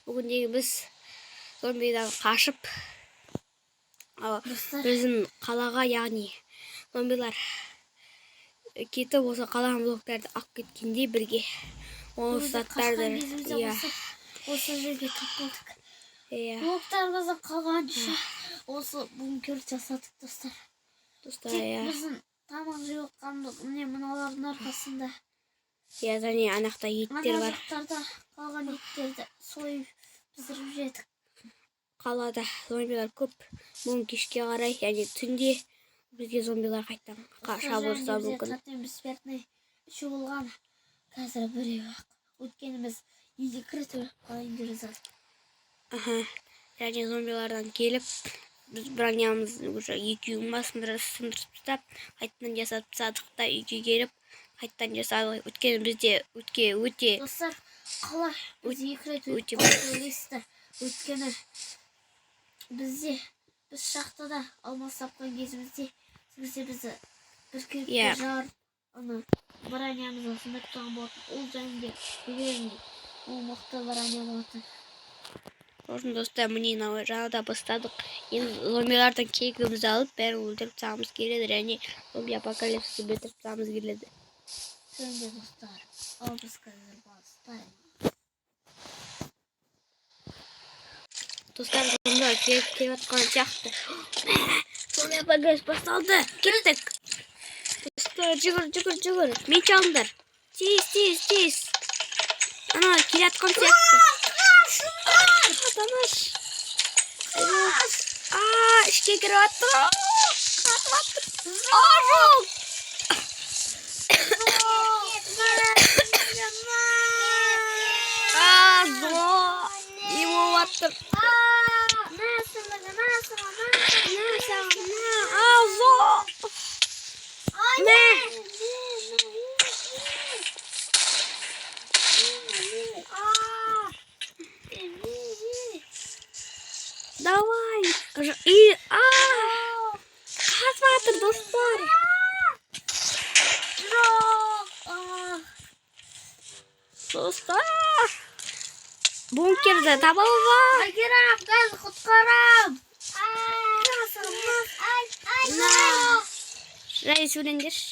Бүгіндегі біз зомбидан қашып, Достар, біздің қалаға, яғни зомбилар кетіп, осы қаланың блоктарды алып кеткенде бірге ол өзі заттарды қашқан кезімізде иә осы жерге тап болдық. Иә. Блоктарымызды қалғанша осы бункер жасадық, достар. Достар. Тек Иә. біздің тамақ жеп отқанымыз міне мыналардың арқасында. Иә, және ана жақта еттер Ана бар. жақтарда қалған еттерді сойып, пісіріп жедік. Қалада зомбилар көп. Бүгін кешке қарай, яғни түнде бізге зомбилар қайтадан шабуыл жасауы мүмкін. Тотем бессмертный үші болған, қазір біреу ақ. Өйткені біз екі рет өліп қалайын деп жаздық. Аха, және зомбилардан келіп, біз бронямызды уже екеуін ба сындырып тастап, қайтадан жасап тастадық та, үйге келіп қайтадан жасадық, өйткені бізде өте Достар, қалай біз екі рет өліп өте қалдық деп ойлайсыздар? Өйткені бізде біз шахтада алмас тапқан кезімізде сол кезде бізді бір кірпі жарып, ана бронямызды сындырып тастаған болатын. Ол және де білемін, ол мықты броня болатын. Сосын, достар, міне, мынау жаңада бастадық. Енді зомбилардан кегімізді алып, бәрін өлтіріп тастағымыз келеді және зомби апокалипсисті бітіріп тастағымыз келеді. Және достар, ал біз қазір бастаймыз. Достар, зомбилар келіп жатқан сияқты. Зомби апокалипсис басталды, кеттік! Достар, жүгір, жүгір, жүгір! Меч алыңдар, тез, тез, тез! Ана келе жатқан сияқты. Атамаш! А, ішке кіріп жатыр, қатып жатыр! А, жоқ! А, не болып жатыр? На саған, на саған, на! На саған, на! А, зо мә! Давай! И а, қатып жатыр, достар! Жоқ! Достар, бункерді таба алма! Әкерам, қазір құтқарам! На! Жай сөйлеңдерші!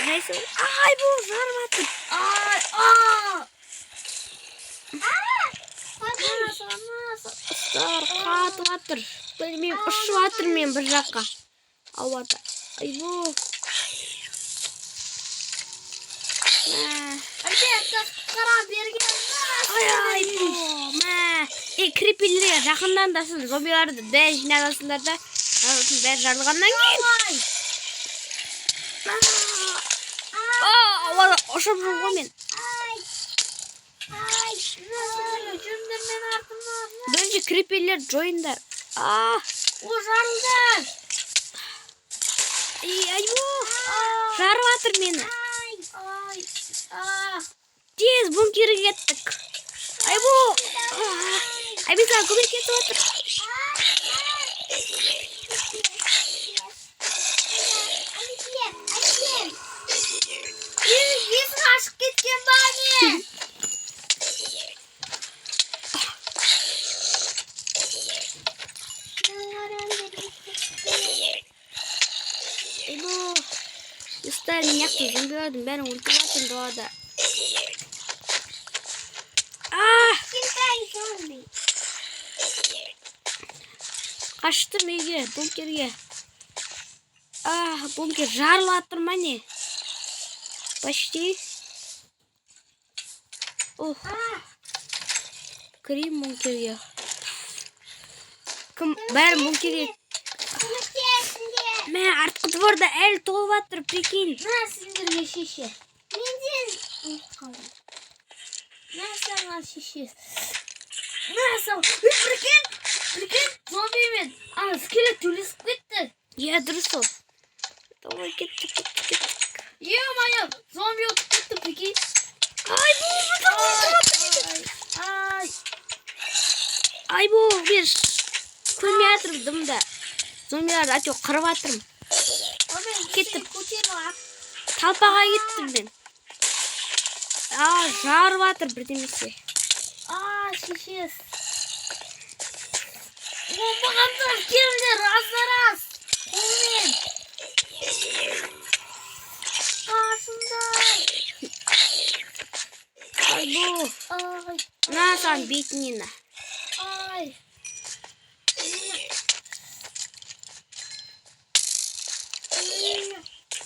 Жай сөйле! Ай, бұл жарып жатыр! Ай, а! Достар, қатып жатыр! Білмеймін, ұшып жатыр мен бір жаққа ауада. Айбу! Мә! Әке, қазір құтқарам, берген! Ай, айбу! Мә! Ей, криперлерге жақындандасын, зомбиларды бәрі жиналасыңдар да, сосын бәрі жарылғаннан кейін. А, ауада ұшып жүрмін ғой мен. Ай, жүріңдер мен артымнан! Бірінші криперлер жойыңдар. А, О, жарылды! ей, айбу! Жарып жатыр мені. Ай, а! Тез бункерге кеттік. Айбу! Ай, мен саған көмектесіп жатыр. Есік ашық кеткен ба, не? Айбу! Достар, мен жақта зомбилардың бәрін өлтіріп жатырмын далада. А! Қаштым үйге, бункерге. А, бункер жарылып жатыр ма, не? Почти. Ох. Кірейін бункерге. Кім бәрі бункерге? Мә, артқы дворда әлі толып жатыр, прикинь. На сендерге шеше. На саған шеше. На саған. Ей, прикинь, прикинь, зомбимен ана скелет төбелесіп кетті. Иә, дұрыс ол. Давай, кеттік, кеттік, кеттік. Ё-моё, зомби ұтып кетті, прикинь. Ай, бұл Ай, Айбу, мен көрмей жатырмын дымда. Зомбиларды әйтеуір қырып жатырмын. Кеттім. Талпаға кеттім мен. А, жарып жатыр бірдемесе. шешес. Оңбағандар, келіңдер, раз. Қолмен. Қашыңдар. Айбу. Ай, На саған бетінен на. ай.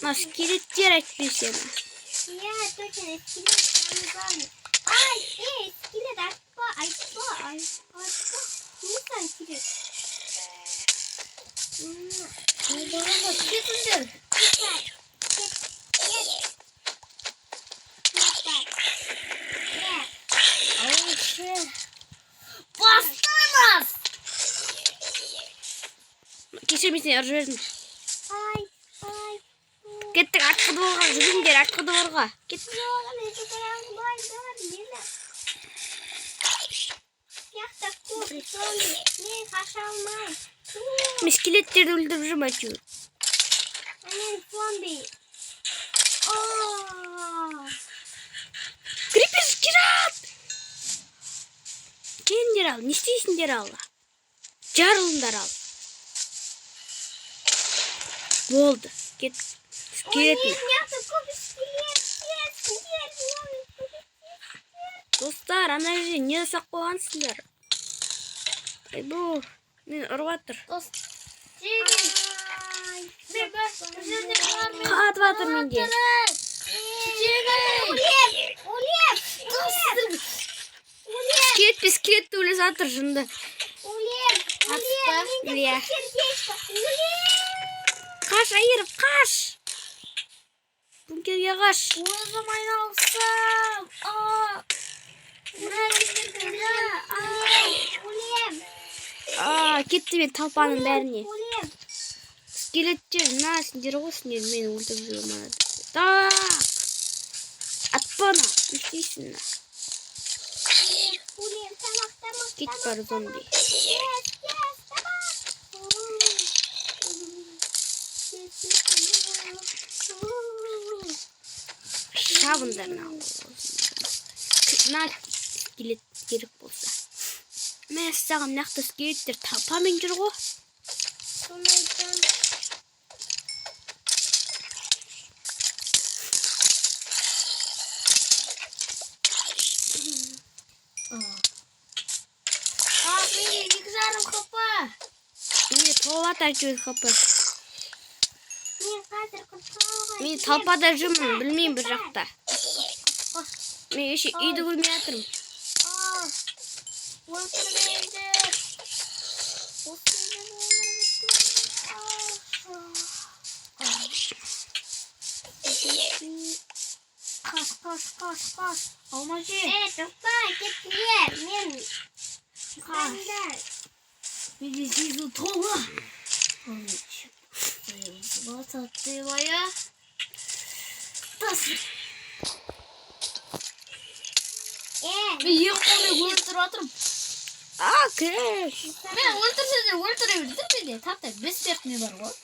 Мына скелеттер әйтпесе. Иә, точно, скелет самый главный. Ай, ей, скелет, айтпа, айтпа, айтпа. Не саған керек? Оңбағандар, кетіңдер. Кет, кет, кет. Кет, кет. Алшы. Бастаймыз. Кешір, мен сені ұрып жібердім. Ай, ай. Кеттік артқы дворға, жүгіріңдер артқы дворға. Кет. Жоқ, мен жүгіре алмаймын, мені. Жақта көп зомби, мен қаша алмаймын. Мен скелеттерді өлтіріп жүрмін әйтеуір. Мен зомби. О, Крипер скелет! Келіңдер ал, не істейсіңдер ал? Жарылыңдар ал. Болды. Кет. Ой, Скелет. нет, мына көп скелет, скелет, скелет. Достар, ана жерде не жасап қойғансыңдар? Айбу, мені ұрып жатыр. Дос. Жеңіл. Ай, Мен бір жерде бармын. Қатып жатыр менде. Жеңіл. Өлем, өлем, Достар. Скелет пен скелетті өле жатыр жынды. өлем, Атыспа. өлем, менде Иә. бір сердечко, өлем. Қаш, Айырып, қаш! Бункерге қаш. Өзім айналсам. А. Мына мына. А. Өлем, А, кетті мен толпаның бәріне. өлем. Скелеттер, на, сендер ғой, сендер мені өлтіріп жүр мана. Так. Атпа на, не істейсің на? Өлем, тамақ, тамақ, Кет тамақ, бар, зомби. Yes, yes, тамақ. Yes, yes, Шабыңдар на. На скелет керек болса. Мәссаған, мына жақта скелеттер толпамен жүр ғой. Соны айтамын. А, менде 2,5 хп. Менде толып жатыр әйтеуір хп. Мен қазір құтқаруға Мен келемін. толпада жүрмін, білмеймін бір жақта. Мен еще үйді көрмей жатырмын. А. Өлтірмеңдер. Осы менің өмірім бітті. А. Қаш, қаш, қаш, қаш. Алма же. Е, тоқта, кетіңдер. Мен Қаш. ұстаңдар. Менде сезу толы. Моя. Тас. Е, Мен екі қолмен өлтіріп жатырмын. А, кір. Мен өлтірсеңдер өлтіре беріңдер менде. Таптай бессмертный бар ғой.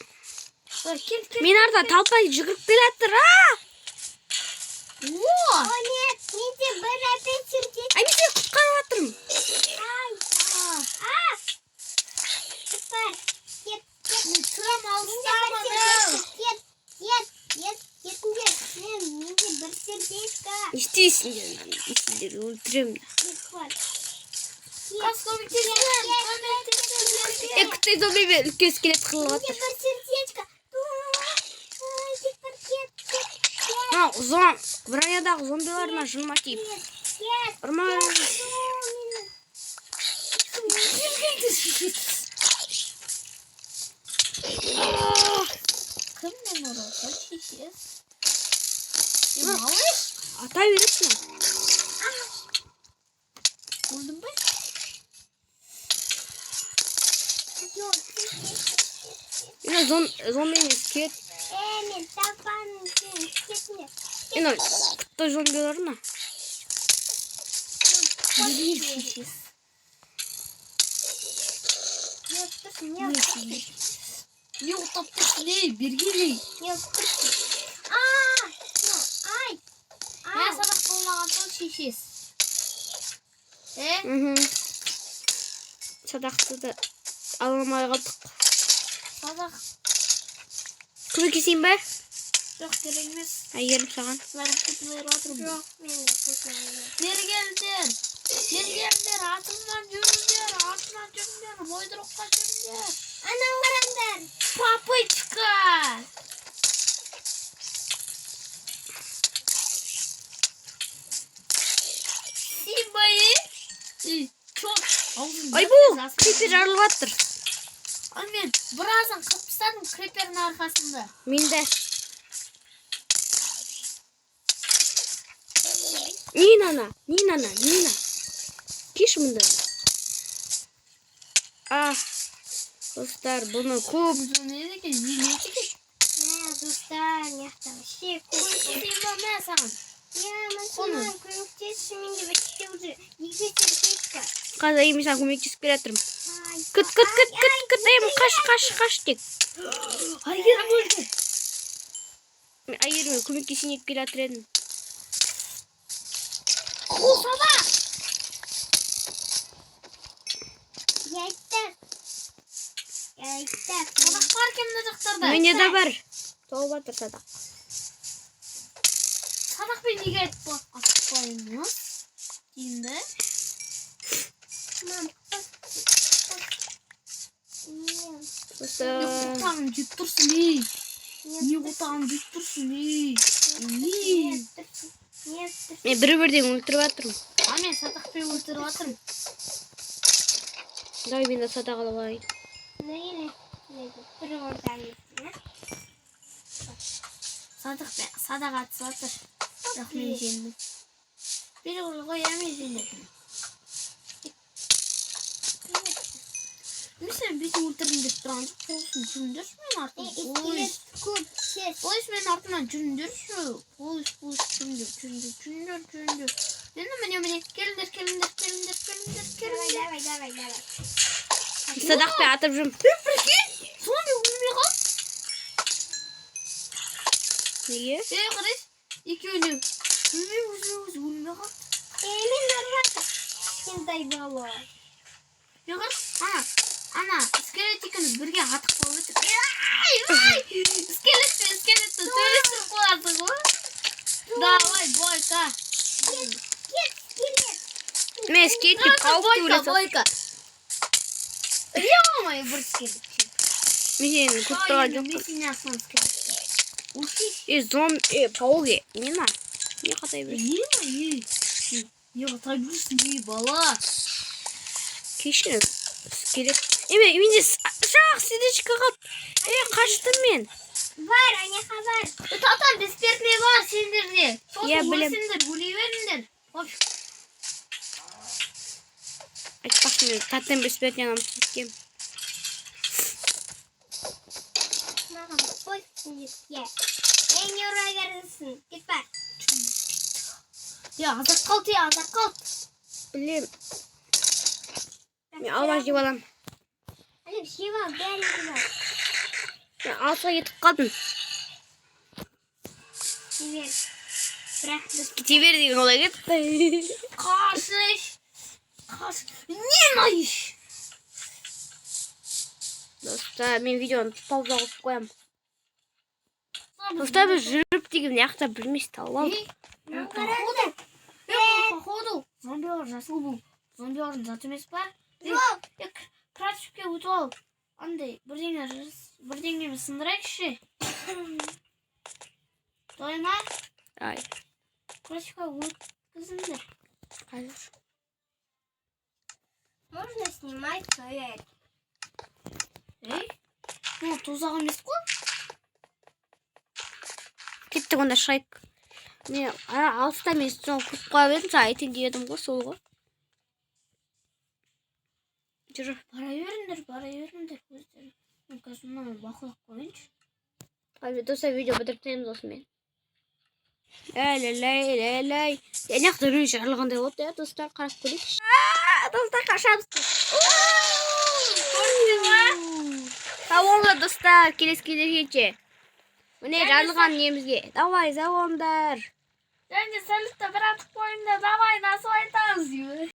Бар, кел, кел. Мен арда толпа жүгіріп келе жатыр. А! О! О, нет, менде бір опять сердечко. Ай, мен сені құтқарып жатырмын. Ай, а, құтқар. Кет, кет. Мен тым Менде бір алыстамын. сердечко. Кет, кет, кет, кетіңдер. Мен, менде бір сердечко. Не істейсіңдер мынаны? Не сендерді өлтіремін. Кет, бар. Қас көмектесіңдер. Көмектесіңдер. Е, күтті зомби мен үлкен скелет қырылып Менде жатыр. бір сердечко. Ай, кет, бар, кет, кет, кет, Мына бронядағы зомбилар мына жыныма тиіп. кет, кет. Ұрма. Мені. Кім мені ұрады? Шешесі. Е, малыш. Ата береді мына. Өлдің бе? Жоқ, кет, кет, кет. Мына зомби мен скелет. Е, мен таппадым сені. Кетіңдер. Мына күтті зомбилар мына. Бери, шешесі. Не тұрсың, не тұрсың? Не ұқтап тұрсың, ей, бергелей. Не тұрсың? А, ну, ай. Мен сабақ болмаған соң шешесі. Е? Мхм. Садақты да ала алмай қалдық. Садақ. Көмектесейін бе? Жоқ, керек емес. Әйгерім, саған. Бәрін құртылып жатырмын. Жоқ, мен де қосыламын. Бері келіңдер. Бері келіңдер. Артымнан жүріңдер. Артымнан жүріңдер. Бойдырыққа жүріңдер. Анау қараңдар. Папочка! Симба, е? Ей, чё? Аузын Айбу, крипер жарылып жатыр. Ал мен біразын қырып тастадым крипердің арқасында. Мен де. Нина, Нина, Нина. Кеш мында. А, достар, бұны көп. Бұл не екен? Не екен? Мә, достар, мына жақта вообще көп. Симба, мә саған. Я, Соны. маған көмектесші, менде вообще уже екі сердечко. Қазір мен саған көмектесіп келе жатырмын. Ай, Күт, күт, күт, күт, күт, әйем, қаш, қаш, қаш тек. Әйгерім өлді. Мен Әйгерімге көмектесейін деп келе жатыр едім. О, садақ! Яйттар. Яйттар. Садақ бар екен мына жақтарда. Менде де бар. Толып жатыр садақ. Садақпен неге атпаймыз? Деймін да. Мам, қос, қос. Не, Достар. Не қотағын жеп тұрсың, ей? не Не қотағын жеп тұрсың, ей? не Ей! тұрсың, не тұрсың. Мен бір-бірден өлтіріп жатырмын. А мен садақпен өлтіріп жатырмын. Давай мен де садақ алып алайын. Ну или бір ордан а? Садақпен садақ атысып жатыр. Бірақ мен жеңдім. Бері ғой, иә, мен жеңдім. Мен сені бүйтіп өлтірдім деп тұрған жоқ. Болсын, жүріңдерші менің артымнан. Ой, Скелет көп, тез. Полис, менің артымнан жүріңдерші. Полис, полис, жүріңдер, жүріңдер, жүріңдер, жүріңдер. Енді міне, міне, келіңдер, келіңдер, келіңдер, келіңдер, Давай, келіңдер. давай, давай, давай. Садақпен атып жүрмін. Прикинь, зомби өлмей қалды. Неге? Ей, қарайшы, екеуіне өлмей, өзіме өзі өлмей қалды. Ей, мен ұрып жатыр. Кішкентай бала. Ей, қарашы, ана, ана, скелет екеуміз бірге атып қалып өттік. Ай, ай, скелет пен скелетті төбелестіріп қоясың ғой. Давай, бойка. Кет, скелет. Мен скелетке қауіпті Бойка, өле салдым. бойка. Ё-моё, бір скелет. Мен сені көріп тұрған Мен жоқпын. сені астынан скелет. Уши. Е, зом, е, паук, е, Нина. Не қатай бересің? Не, не, не қатай бересің, ей, бала. Кешір. Скелет. Е, мен менде шақ сердечко қалды. Е, қаштым мен. Бар, аняқа бар. Татар бессмертный бар сендерде. Сосын Иә, білем. өлсеңдер, өле беріңдер. Пофиг. Айтпақшы, мен тотем бессмертный ұмытып кеткенмін. Маған қой скелетке. Ей, не ұра бересің? Кет бар. Я, азақ қалды, я, азақ қалды. Білем. Мен алма жеп аламын. Әлем, жеп ал, бәрін жеп ал. Мен алысқа кетіп қалдым. Жібер. Бірақ біз Кете бер деген олай кетті. Қашыш. Қаш. Не иш. Достар, мен видеоны пауза қойып қоямын. Достар, біз жүріп деген мына жақта білмес тауып алдық. Қараңдар. Походу, зомбилар жасыл бұл. Зомбилардың заты емес па? Жоқ. Е, крафтке өтіп алып, андай бірдеңе бірдеңені сындырайықшы. Давай ма? Ай, Крафтқа өткізіңдер. қазір. Можно снимать свое. Ей, ну тозақ емес қой. Кеттік онда, шығайық. Мен ана алыста мен соны көріп қойып едім, саған айтайын деп едім ғой, сол ғой. Жүр. Бара беріңдер, бара беріңдер өздері. Мен қазір мынаны бақылап қояйыншы. Қазір, достар, видео бітіріп тастаймыз осымен. Ләй, ләй, ләй, ләй. Ана жақта біреу жарылғандай болды, иә, достар, қарап көрейікші. А, достар, қашамыз. Көрдіңдер ма? Сау болыңдар, достар, келесі кездескенше. Міне жарылған немізге. Давай, сау болыңдар. Және салютта бір атып қойыңдар, давай, насыбай атамыз.